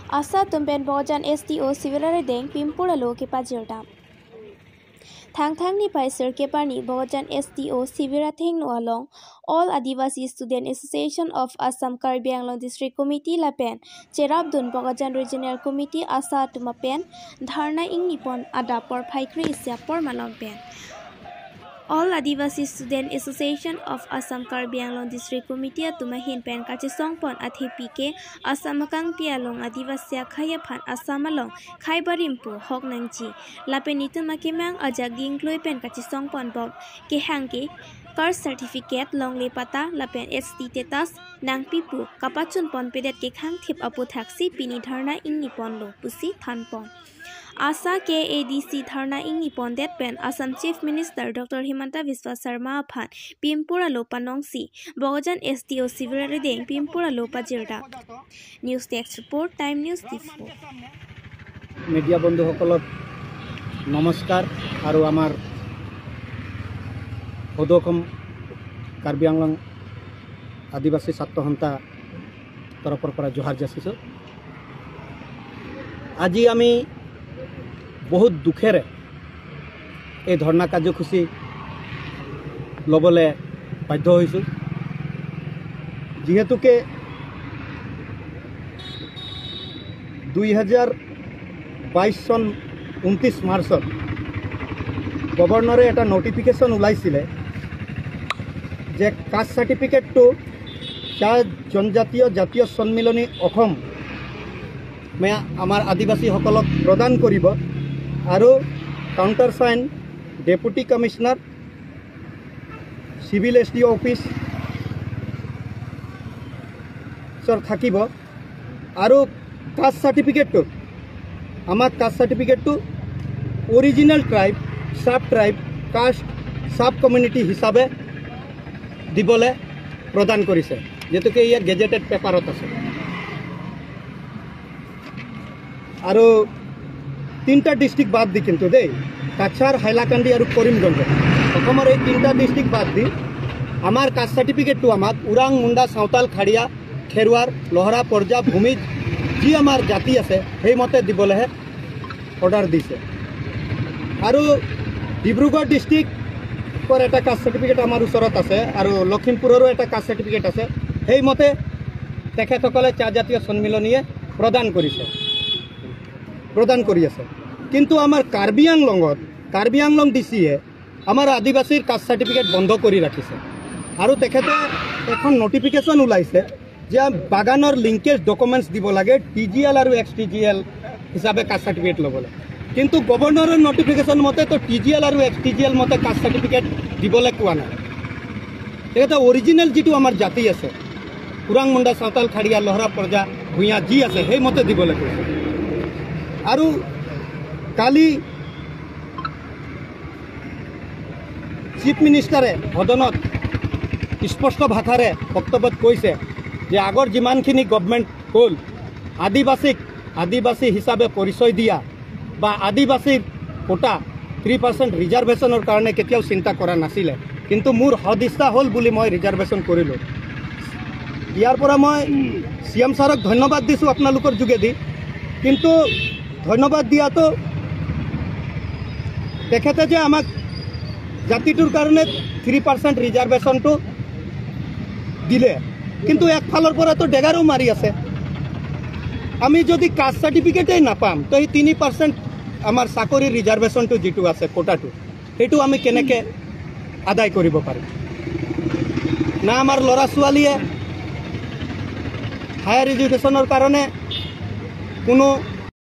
Asa tumpen Bogajan SDO Sivirare Deng Pimpuralo ke pajirda. Thang Thang ni pai sir ke pani Bogajan SDO Sivira Theng no along All Adivasi Student Association of Assam Karbi Anglong District Committee lapen Cherabdun Bogajan Regional Committee Asa tumapen Dharna ingnipon ada por phaikri isya por malong pen. All Adivasi Student Association of Assam Karbi Anglong District Committee tumahin pen kachisong pon athi PK Assam kang pialong Adivasi khaya phan Assam along khaibarimpu hok nangchi lapeni tumakemang ajak gingloi pen kachisong pon bom ke hangke caste certificate long le pata lapen ST status nang pipu kapachun pon pedet ke khang thip apu thaksi pini dharna ingni pon lo pusi than pon. Asa KADC Dharna ingni pondet pen Assam Chief Minister Dr. Himanta Biswa Sarma phan Pimpura Lopa Nongsi Bogajan SDO Sivirare Deng Pimpura Lopa Jirda. News Desk Report, Time News Diphu. Media বন্ধুসকলক নমস্কাৰ আৰু আমাৰ সদৌ অসম কাৰ্বি আংলং আদিবাসী ছাত্ৰ সন্থা তৰফৰ পৰা জোহাৰ যাচিছোঁ। আজি আমি বহুত দুখেৰে এই ধৰ্ণা কাৰ্যসূচী ল'বলৈ বাধ্য হৈছোঁ, যিহেতুকে 2022 চন 29 মাৰ্চত গভৰ্ণৰে এটা নটিফিকেশ্যন ওলাইছিলে যে কাষ্ট চাৰ্টিফিকেটটো চাহ জনজাতীয় জাতীয় সন্মিলনী অসম আমাৰ আদিবাসীসকলক প্ৰদান কৰিব আৰু counter sign deputy commissioner civil S D office থাকিব আৰু কাষ্ট চাৰ্টিফিকেটটো আমাক caste চাৰ্টিফিকেটটো original tribe sub tribe caste sub community হিচাপে দিবলৈ প্ৰদান কৰিছে, যিহেতুকে ইয়াৰ গেজেটেড পেপাৰত আছে। আৰু তিনিটা ডিষ্ট্ৰিক্ট বাদ দি কিন্তু দেই, কাছাৰ, হাইলাকান্দি আৰু কৰিমগঞ্জ, অসমৰ এই তিনিটা ডিষ্ট্ৰিক্ট বাদ দি আমাৰ কাষ্ট চাৰ্টিফিকেটটো আমাক ওৰাং, মুণ্ডা, চাওতাল, খাড়িয়া, খেৰুৱাৰ, লহৰা, পৰ্জা, ভূমিজ যি আমাৰ জাতি আছে সেইমতে দিবলৈহে অৰ্ডাৰ দিছে। আৰু ডিব্ৰুগড় ডিষ্ট্ৰিক্টৰ এটা কাষ্ট চাৰ্টিফিকেট আমাৰ ওচৰত আছে আৰু লখিমপুৰৰো এটা কাষ্ট চাৰ্টিফিকেট আছে, সেইমতে তেখেতসকলে চাহ জাতীয় সন্মিলনীয়ে প্ৰদান কৰিছে, প্ৰদান কৰি আছে। কিন্তু আমাৰ কাৰ্বি আংলঙত কাৰ্বি আংলং ডি চিয়ে আমাৰ আদিবাসীৰ কাষ্ট চাৰ্টিফিকেট বন্ধ কৰি ৰাখিছে আৰু তেখেতে এখন নটিফিকেশ্যন ওলাইছে যে বাগানৰ লিংকেজ ডকুমেণ্টছ দিব লাগে টি জি এল আৰু এক্স টি জি এল হিচাপে কাষ্ট চাৰ্টিফিকেট ল'বলৈ, কিন্তু গভৰ্ণৰৰ নটিফিকেশ্যন মতে তো টি জি এল আৰু এক্স টি জি এল মতে কাষ্ট চাৰ্টিফিকেট দিবলৈ কোৱা নাই। তেখেতে অৰিজিনেল যিটো আমাৰ জাতি আছে ওৰাং, মুণ্ডা, চাওতাল, খাড়িয়া, লহৰা, প্ৰজা, ভূঞা যি আছে সেইমতে দিবলৈ কৈছে। আৰু কালি চিফ মিনিষ্টাৰে সদনত স্পষ্ট ভাষাৰে বক্তব্যত কৈছে যে আগৰ যিমানখিনি গভমেণ্ট হ'ল আদিবাসীক আদিবাসী হিচাপে পৰিচয় দিয়া বা আদিবাসীৰ কোটা 3% ৰিজাৰ্ভেশ্যনৰ কাৰণে কেতিয়াও চিন্তা কৰা নাছিলে, কিন্তু মোৰ সদিচ্ছা হ'ল বুলি মই ৰিজাৰ্ভেশ্যন কৰিলোঁ। ইয়াৰ পৰা মই চি এম ছাৰক ধন্যবাদ দিছোঁ আপোনালোকৰ যোগেদি, কিন্তু ধন্যবাদ দিয়াটো তেখেতে যে আমাক জাতিটোৰ কাৰণে 3% ৰিজাৰ্ভেশ্যনটো দিলে, কিন্তু একফালৰ পৰাতো ডেগাৰো মাৰি আছে। আমি যদি কাষ্ট চাৰ্টিফিকেটেই নাপাম তো সেই 3% আমাৰ চাকৰিৰ ৰিজাৰ্ভেশ্যনটো যিটো আছে কোটাটো, সেইটো আমি কেনেকৈ আদায় কৰিব পাৰিম? না আমাৰ ল'ৰা ছোৱালীয়ে হায়াৰ এডুকেশ্যনৰ কাৰণে কোনো